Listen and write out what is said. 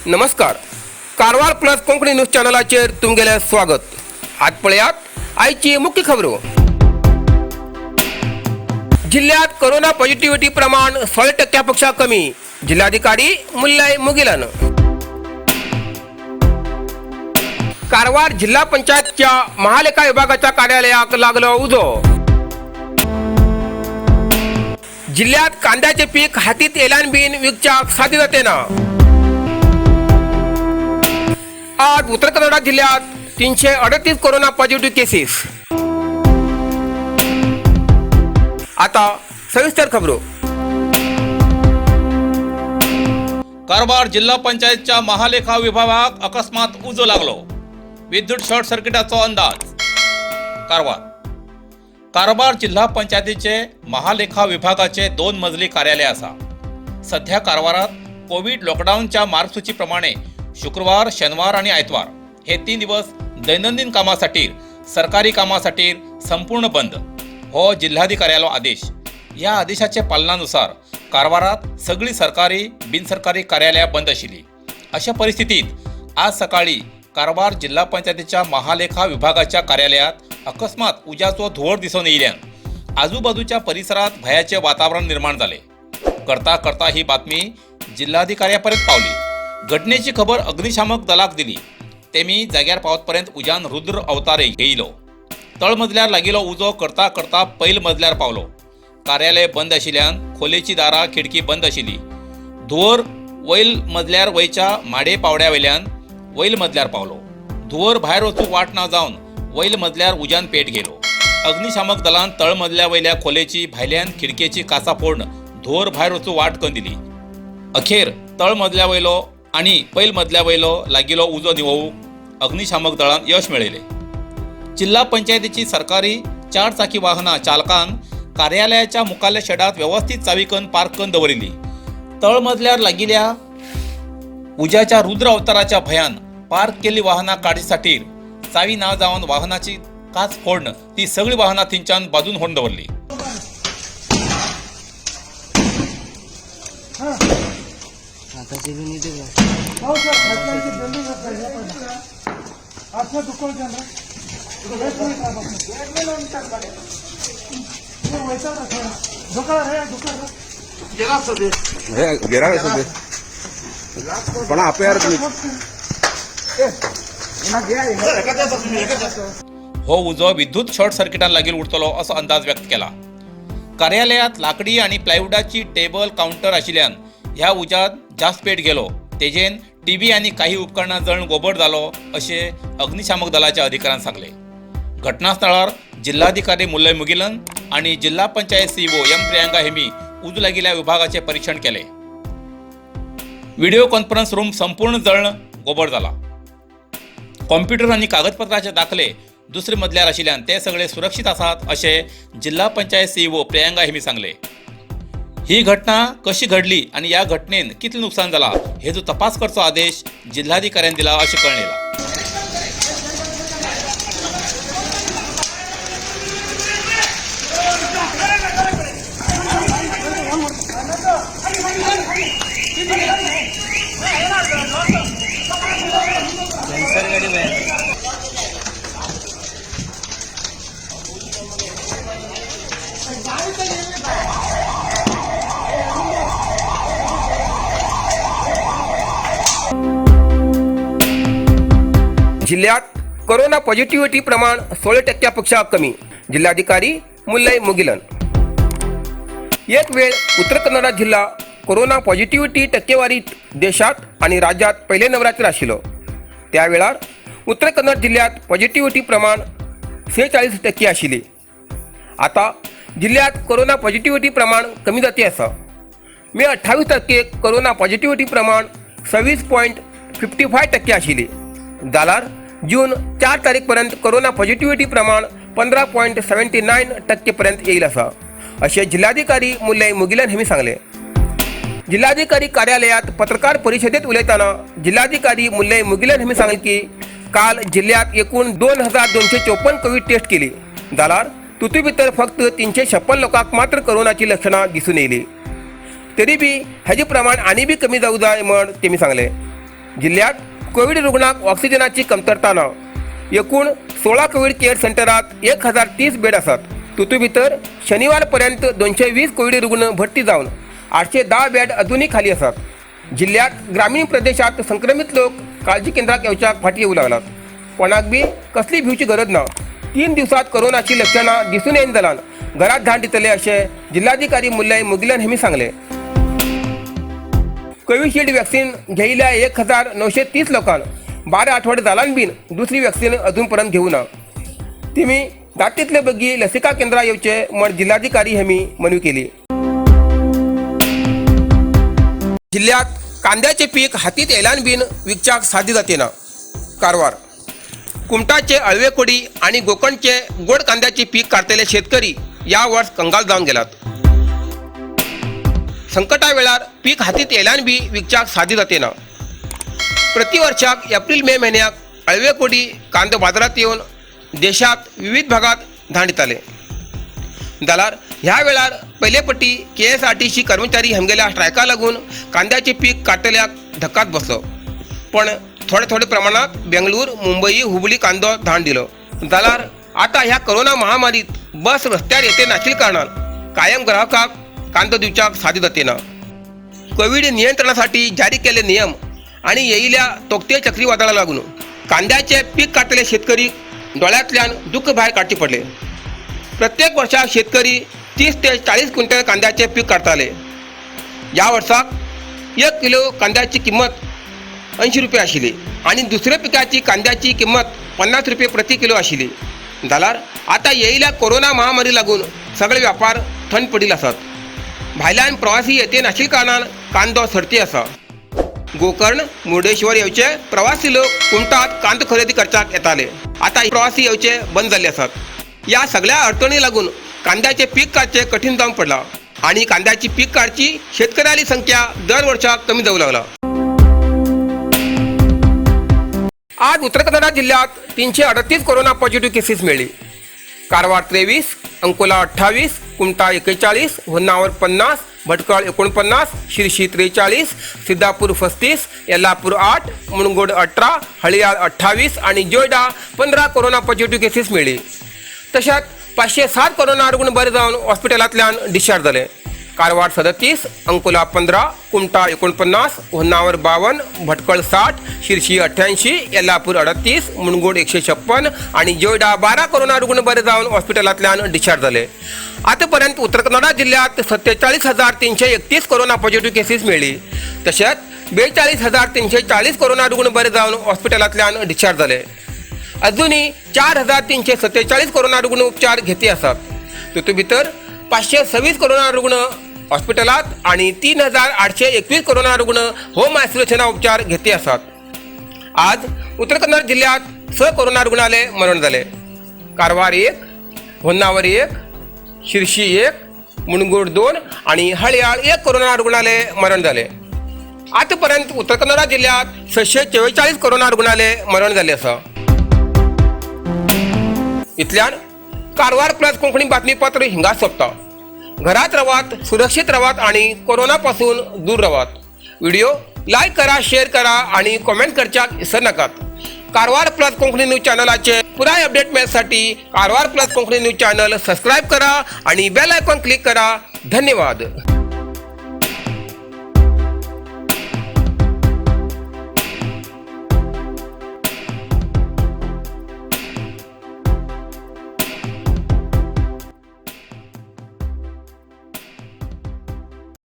नमस्कार, Karwar plus Konkani news चॅनलाचेर तुमगेलें स्वागत. आज पळयात आयची मुख्य खबरो. जिल्ह्यात कोरोना पॉझिटिव्हिटी प्रमाण 16 टक्क्यापेक्षा कमी, जिल्हाधिकारी मुल्लय मुगिलन. कारवार जिल्हा पंचायतच्या महालेखा विभागाच्या कार्यालयाक लागलो उजो. जिल्ह्यात कांद्याचे पीक हातीत येयल्यान बीन विकच्याक साध्य जाते ना. आज उत्तर कन्नडा जिल्ह्यात 338 कोरोना पॉझिटिव्ह केसेस. आता सविस्तर खबरो. कारवार जिल्हा पंचायतच्या महालेखा विभागाक अकस्मात उजो लागलो. विद्युत शॉर्ट सर्किटाचो अंदाज. कारवार कारवार जिल्हा पंचायतीचे महालेखा विभागाचे दोन मजली कार्यालय आसा. सध्या कारवारात कोविड लॉकडाऊनच्या मार्गसूची प्रमाणे शुक्रवार, शनिवार आणि आयतवार हे 3 दिवस दैनंदिन कामासाठी, सरकारी कामासाठी संपूर्ण बंद हो जिल्हाधिकाऱ्यालो आदेश. या आदेशाच्या पालनानुसार कारवारात सगळी सरकारी, बिनसरकारी कार्यालयां बंद आशिल्ली. अशा परिस्थितीत आज सकाळी कारवार जिल्हा पंचायतीच्या महालेखा विभागाच्या कार्यालयात अकस्मात उज्याचो धुंवर दिसून येयल्यान आजूबाजूच्या परिसरात भयाचे वातावरण निर्माण झाले. करता करता ही बातमी जिल्हाधिकाऱ्यापर्यंत पावली. घटनेची खबर अग्निशामक दलाक दिली. तेमी जाग्यार पावतपर्यंत उज्यान रुद्र अवतार येयलो. तळमजल्यार लागिल्लो उजो करता करता पैल मजल्यार पावलो. कार्यालय बंद आशिल्ल्यान खोलेची दारां, खिडकी बंद आशिल्ली. धुंवर वयल मजल्यार वयच्या माडे पावड्या वयल्यान वयल मजल्यार पावलो. धुंवर भायर वचूंक वाट ना जावन वयल मजल्यार उज्यान पेट गेलो. अग्निशामक दलान तळमजल्या वयल्या खोलेची भायल्यान खिडकेची काचा फोडून धुंवर भायर वचूंक वाट करून दिली. अखेर तळमजल्या वयलो आनी पैल मजल्या वयलो लागिल्लो उजो निवोवंक अग्निशामक दळान यश मेळयलें. जिल्हा पंचायतीची सरकारी चार चाकी वाहनां चालकान कार्यालयाच्या मुखाल्ल्या शेडात व्यवस्थित चावी करून पार्क करून दवरिल्ली. तळमजल्यार लागिल्ल्या उज्याच्या रुद्र अवताराच्या भयान पार्क केल्ली वाहनां काडचे चावी ना जावन वाहनाची काच फोडून ती सगळी वाहनां थंयच्यान बाजून व्हरून दवरली. हो सर, खाटल्यांची बिल्डिंग आहे सर, हे पण. अच्छा दुकान आहे ना? एक मिनिट राहा फक्त. हे वैताग आहे सर. दुकान आहे, दुकान आहे. हे गेरा ते पण आपल्यार तुम्ही. हो उजो विद्युत शॉर्ट सर्किटान लागीं उरतलो असो अंदाज व्यक्त केला. कार्यालयात लाकडी आनी प्लायवुडाची टेबल, कावंटर आशिल्ल्यान ह्या उज्यात जास्त पेट गेलो. तेजेन टीव्ही आनी काही उपकरणां जळून गोबर जालो अशें अग्निशामक दलाच्या अधिकाऱ्यान सांगले. घटनास्थळार जिल्हाधिकारी मुल्लय मुगिलन आनी जिल्हा पंचायत सीईओ एम प्रियांका हेमी उजो लागिल्ल्या विभागाचे परीक्षण केले. व्हिडिओ कॉन्फरन्स रूम संपूर्ण जळण गोबर जाला. कॉम्प्युटर आनी कागदपत्राचे दाखले दुसरे मजल्यार आशिल्ल्यान ते सगळे सुरक्षीत आसात अशें जिल्हा पंचायत सीईओ प्रियांका हेमी सांगले. ही घटना कशी घडली आनी ह्या घटनेन कितलें नुकसान जाला हेजो तपास करचो आदेश जिल्हाधिकाऱ्यान दिला अशें कळून येयलां. जिल्ह्यात कोरोना पॉझिटिव्हिटी प्रमाण 16 टक्क्यापेक्षा कमी, जिल्हाधिकारी मुल्लय मुगिलन. एक वेळ उत्तर कन्नडा जिल्हा कोरोना पॉझिटिव्हिटी टक्केवारीत देशात आणि राज्यात पहिले नंबराचेर आशिल्लो. त्या वेळार उत्तर कन्नड जिल्ह्यात पॉझिटिव्हिटी प्रमाण 46% आशिल्ली. आता जिल्ह्यात कोरोना पॉझिटिव्हिटी प्रमाण कमी जाती आसा. मे 28 तारखेक कोरोना पॉझिटिव्हिटी प्रमाण 26.55% आशिल्ली, जाल्यार जून 4 तारीख पर्यंत कोरोना पॉझिटिव्हिटी प्रमाण 15.79% पर्यंत येईल आसा अशें जिल्हाधिकारी मुल्लय मुगिलन हांणी सांगलें. जिल्हाधिकारी कार्यालयात पत्रकार परिशदेत उलयतना जिल्हाधिकारी मुल्लय मुगिलन हांणी सांगलें की काल जिल्ह्यात एकूण 2254 कोवीड टेस्ट केली, जाल्यार तितू भितर फक्त 356 लोकांक मात्र कोरोनाची लक्षणां दिसून येयली. तरी बी हेजें प्रमाण आनी बी कमी जावं जाय म्हण तेमी सांगलें. जिल्ह्यात कोविड रुग्णांक ऑक्सिजनाची कमतरता ना. एकूण 16 कोविड केअर सेंटरात 1030 बेड आसात. तितू भितर शनिवार पर्यंत 220 कोविड रुग्ण भरती जावन 810 बेड अजूनही खाली आसात. जिल्ह्यात ग्रामीण प्रदेशात संक्रमित लोक काळजी केंद्राक येवच्याक फाटी येवं लागलात. कोणाक बी कसली भिवची गरज ना. 3 दिवसात कोरोनाची लक्षणां दिसून येयन जाल्यार घरात धाड दितले अशें जिल्हाधिकारी मुल्लय मुगिलन हेमी सांगले. कोविशिल्ड वॅक्सिन घेयिल्ल्या 1930 लोकांक 12 आठवडे जालान बीन दुसरी वॅक्सिन अजून पर्यंत घेवना. तिमी जाता बेगी लसिका केंद्रां येवचे म्हण जिल्हाधिकारी हेमी मनवी केली. जिल्ह्यात कांद्याचे पीक हातीत येयल्यान बीन विकच्याक साध्य जातेना. कारवार कुमटाचे अळवेकोडी आणि गोकणचे गोड कांद्याचे पीक काडतले शेतकरी या वर्स कंगाल जावन गेलात. संकटा वेळार पीक हातीत येयल्यान बी विकच्याक साध्य जातेना. प्रतिवर्षाक एप्रिल मे म्हयन्याक अळवेकोडी कांदो बाजारात येवन देशात विविध भागात धाड दिताले. जाल्यार ह्या वेळार पयले पटी केएसआरटीसी कर्मचारी हमगेल्या स्ट्रायका लागून कांद्याचे पीक काडटल्याक धक्काच बसलो. पण थोडे थोडे प्रमाणात बेंगळूर, मुंबई, हुबळी कांदो धाड दिलो. जाल्यार आता ह्या कोरोना महामारीत बस रस्त्यार येते नाशिल्ले कारणान कायम ग्राहकाक कांदो दिवच्याक साध्य जातेना. कोविड नियंत्रणासाठी जारी केल्ले नियम आणि येयिल्ल्या तोक्ते चक्रीवादळा लागून कांद्याचे पीक काडटले शेतकरी दोळ्यांतल्यान दुःख भायर काडचे पडले. प्रत्येक वर्षाक शेतकरी 30 ते 40 क्विंटल कांद्याचे पीक काडटाले. ह्या वर्साक 1 किलो कांद्याची किंमत 80 रुपये आशिल्ली आनी दुसऱ्या पिकाची कांद्याची किंमत 50 रुपये प्रति किलो आशिल्ली. जाल्यार आतां येयिल्ल्या कोरोना महामारी लागून सगळे व्यापार थंड पडिल्ले आसात. भायल्यान प्रवासी येते नाशिल्ल्या कारणान कांदो सरती आसा. गोकर्ण, मुर्डेश्वर येवचे प्रवासी लोक कुमटात कांदो खरेदी करच्याक येताले. आतां प्रवासी येवचे बंद जाल्ले आसात. या सगळ्या अडचणी लागून कांद्याचे पीक काडचे कठीण जावन पडला आणि कांद्याची पीक काडची शेतकऱ्याली संख्या दर वर्षाक कमी जाऊ लागला. आज उत्तर कन्नडा जिल्ह्यात 338 कोरोना पॉझिटिव्ह केसेस मिळली. कारवार 23, अंकोला 28, कुमटा 41, होन्नावर 50, भटकळ 49, शिरशी 43, सिद्धापूर 35, येल्लापूर 8, मुणगोड 18, हळियाळ 28 आणि जोयडा 15 कोरोना पॉझिटिव्ह केसेस मिळली. तशेंच 507 कोरोना रुग्ण बरे जावन हॉस्पिटलांतल्यान डिस्चार्ज जाले. कारवार 37, अंकोला 15, कुमटा 49, होन्नावर 52, भटकळ 60, शिरशी 88, येल्लापूर 38, मुणगोड 156 आणि जोयडा 12 कोरोना रुग्ण बरे जावन हॉस्पिटलांतल्यान डिस्चार्ज जाले. आतापर्यंत उत्तर कन्नडा जिल्ह्यात 47,331 कोरोना पॉझिटिव्ह केसीस मेळ्ळी. तशेंच 42,340 कोरोना रुग्ण बरे जावन हॉस्पिटलांतल्यान डिस्चार्ज जाले. अजूनही 4347 कोरोना रुग्ण उपचार घेती आसात. तितूंत भितर 526 कोरोना रुग्ण हॉस्पिटलात आणि 3821 कोरोना रुग्ण होम आयसोलेशना उपचार घेती आसात. आज उत्तर कन्नड जिल्ह्यात 6 कोरोना रुग्णाले मरण जाले. कारवार 1, होन्नावर 1, शिरशी 1, मुणगोड 2 आणि हळयाळ 1 कोरोना रुग्णाले मरण जाले. आतापर्यंत उत्तर कन्नडा जिल्ह्यात 644 कोरोना रुग्णाले मरण जाले आसा. इतल्यान कारवार प्लस कोंकणी बातमीपत्र हिंगा सोंपता. घरात रावात, सुरक्षित रावात आणि कोरोना पासून दूर रावात. व्हिडिओ लाईक करा, शेअर करा आणि कमेंट करच्याक विसर नाकात. कारवार प्लस कोंकणी न्यूज चॅनलाचे पुराय update मेळसाठी Karwar plus Konkani news channel subscribe करा आणि बेल आयकॉन क्लिक करा. धन्यवाद.